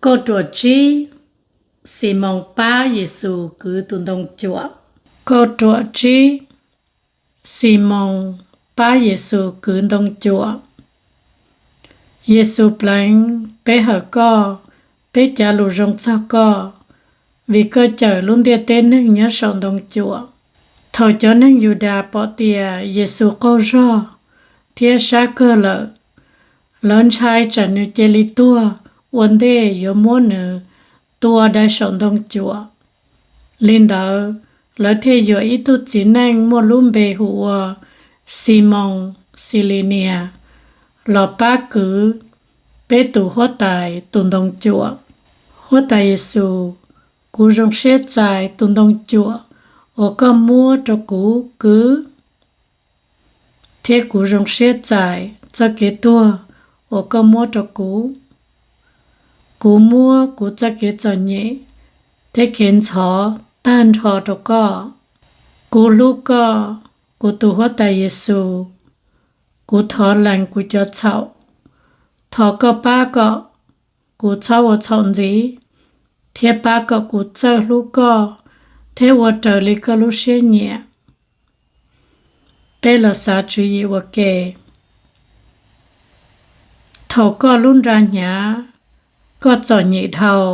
Kauj ruam tsib, Ximoos pab Yexus kwv tus ntoo cuam. Kauj ruam tsib, Ximoos pab Yexus kwv ntoo cuam. Yexus Pleev, peb hawm koj, peb cav lus zoo txog koj, vim koj cawm lub ntiaj teb neeg nyob saum ntoo cuam. Thaum cov neeg Yudas pom tias Yexus qaug zog thiab sab kawg lawm, lawv ntshai tsam nws cia li tuag ua ntej yuav muab nws tua dai saum ntoo cuam. Li ntawd, lawv thiaj yuam ib tug txiv neej muaj lub npe hu ua Ximoos Xilinias los pab kwv peb tus Huab Tais tus ntoo cuam. Huab Tais Yexus, kuv zoo siab txais tus ntoo cuam uas koj muab rau kuv kwv, thiab kuv zoo siab txais txoj kev tuag uas koj muab rau kuv. Kuv muab kuv txoj kev txom nyem thiab kev ntxhov tag nrho rau koj. Kuv hlub koj, kuv tus Huab Tais Yexus. Kuv thov lees kuv cov txhaum. Thov koj pab kom kuv txhob ua txhaum ntxiv, thiab pab kom kuv txawj hlub koj thiab ua raws li koj lub siab nyiam. Peb los xav tswv yim ua ke. Thaum koj lub nra hnyav, koj txom nyem dhau,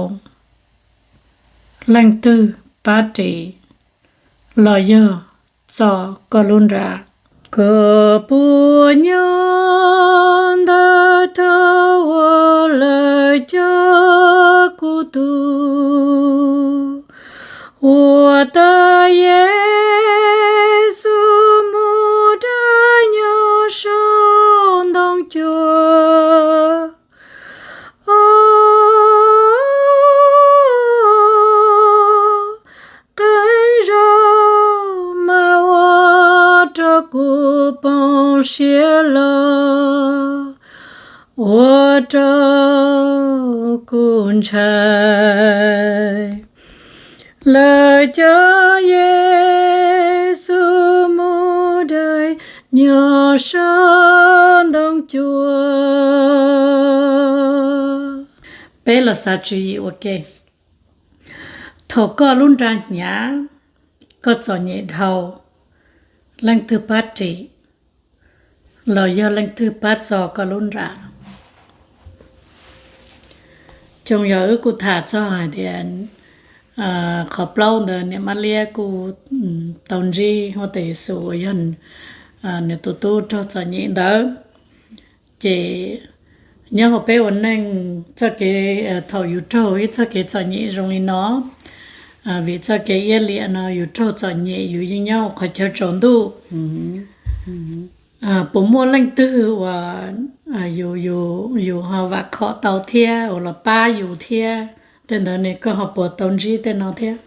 leej twg pab ris los yog txo koj lub nra? Koj puas nyob ntawd thaum uas lawv coj kuv tus Huab Tais Yexus mus dai nyob saum ntoo cuam? Os, qee zaug mas ua rau kuv poob siab los ua rau kuv ntshai. Lawv coj Yexus mus dai nyob saum ntoo cuam. Peb los xav tswv yim ua ke. Thaum koj lub nra hnyav, koj txom nyem dhau, leej twg pab ris los yog leej twg pab txo koj lub nra? Xyoo yog wb kuj tham txog hais tias qhov plaub ntawd niam Mab Liab kuj tau ntsib Huab Tais Yexus uas yog nws tus tub raug txom nyem ntawd. Ces nyob hauv peb ua neej txoj kev, thaum yus raug ib txoj kev txom nyem zoo li no, vim txoj kev iab liam no yus raug txom nyem yus yeej nyob hauv qhov chaw tsaus ntuj. Puas muaj leej twg uas yus, yus ho vam khom tau thiab uas los pab yus thiab? Tej ntawd ne koj ho puas tau ntsib tej no thiab?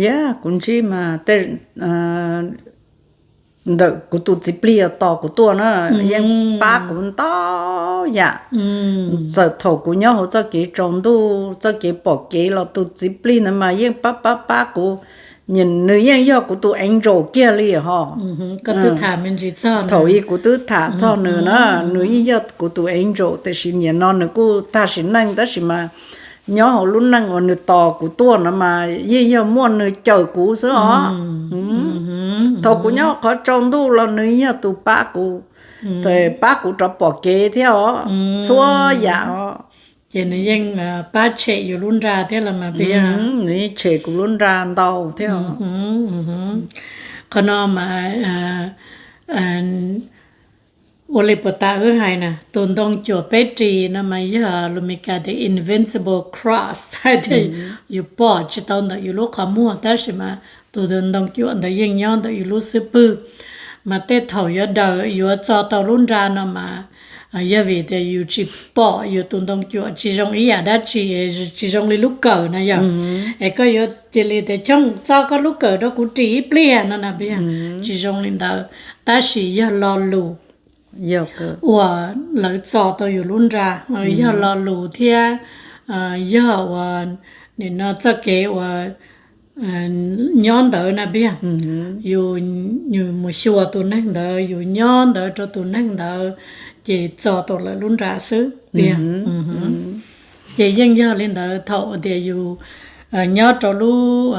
Yog, kuv ntsib mas tej ntawm kuv tus txiv plig uas tos kuv tuaj na, yeej pab kuv ntau yam. Txawm thaum kuv nyob hauv txoj kev tsaus ntuj txoj kev pom kev los tus txiv plig ntawd mas yeej pab pab pab kuv. Nws yeej yog kuv tus angel kiag li ho. Thaum ub kuv twb tham txog nws na, nws yeej yog kuv tus angel, tiam sis nim no nws kuj tag sim neej tab sis mas nyob hauv lub neej uas nws tos kuv tuaj no mas yeej yog muaj nws cawm kuv xwb os. Thaum kuv nyob qhov tsaus ntuj los nws yog tus pab kuv, pab kuv rov pom kev thiab os, txhua yam os. Ces nws yeej pab tshem yus lub nra thiab los mas, nws yeej tshem kuv lub nra ntau thiab. Qhov no mas ua li puas tas wb hais na, tus ntoo cuam peb ris no mas yog lus Meskas tias invincible cross, hais tias yus pom tsis tau ntawm yus lub qhov muag tab sis mas tus ntoo cuam ntawd yeej nyob ntawm yus lub xub pwg. Mas tej thaum yuav daws yuav txo tau lub nra no mas yog vim tias yus tsis pom yus tus ntoo cuam tsis zoo ib yam dab tsi, tsis zoo li lub kawm na yog. Es koj yuav cia li tias, Choo, txo koj lub kawm rau kuv ris ib pliag no na, tsis zoo li ntawd. Tab sis yog lo lus uas lawv txo tau yus lub nra, yog lo lus thiab yog uas nim no txoj kev uas nyob ntawd na, yus mus xyuas tus neeg ntawd, yus nyob ntawd rau tus neeg ntawd, ces txo tau lawv lub nra xwb. Tiag, Ces yeej yog li ntawd, thaum tias yus nyob rau lub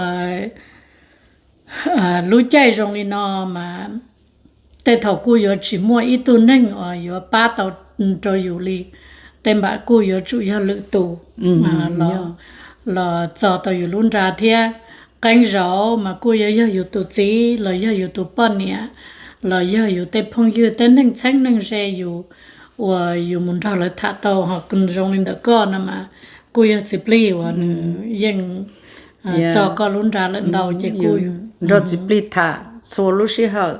lub caij zoo li no mas tej thaum kuj yuav tsis muaj ib tug neeg uas yuav pab tau rau yus li. Tej npam kuj yuav tsum yog lwm tus los txo tau yus lub nra thiab. Qee zaum mas kuj yuav yog yus tus txiv los yog yus tus poj niam los yog yus tej phooj ywg tej neeg txheeb neeg ze yus uas yus mus nrog lawv tham tau ho zoo li ntawm koj no mas kuj yog txiv plig uas nws yeej txo koj lub nra lawm ntau ces kuj nrog txiv plig tham txhua lub sij hawm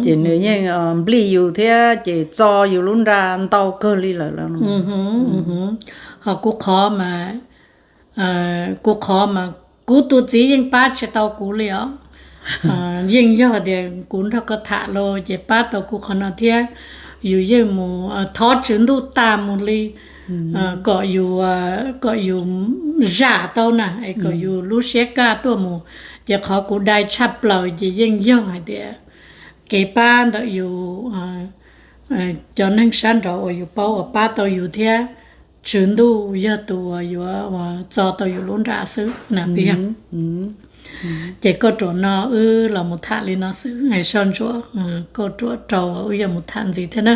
ces nws yeej nplij yus thiab ces txo yus lub nra ntau kawg li lawm. Ho kuv qhov mas, kuv qhov mas kuv tus txiv yeej pab tsis tau kuv li os. Yeej yog tias kuv nrog koj tham los ces pab tau kuv qhov no thiab. Yus yeej mus thov Tswv Ntuj tas mus li kom yus, kom yus zam tau na es kom yus lub siab kaj tuaj mus. Ces qhov kuv dai tshaj plaws ces yeej yog hais tias kev pab ntawm yus cov neeg sab nraud uas yus paub uas pab tau yus thiab Tswv Ntuj yog tus uas yuav txo tau yus lub nra xwb na. Ces kauj ruam no wb los mus tham li no xwb, soj ntsuam kauj ruam rau wb yuav mus tham ntxiv thiab na.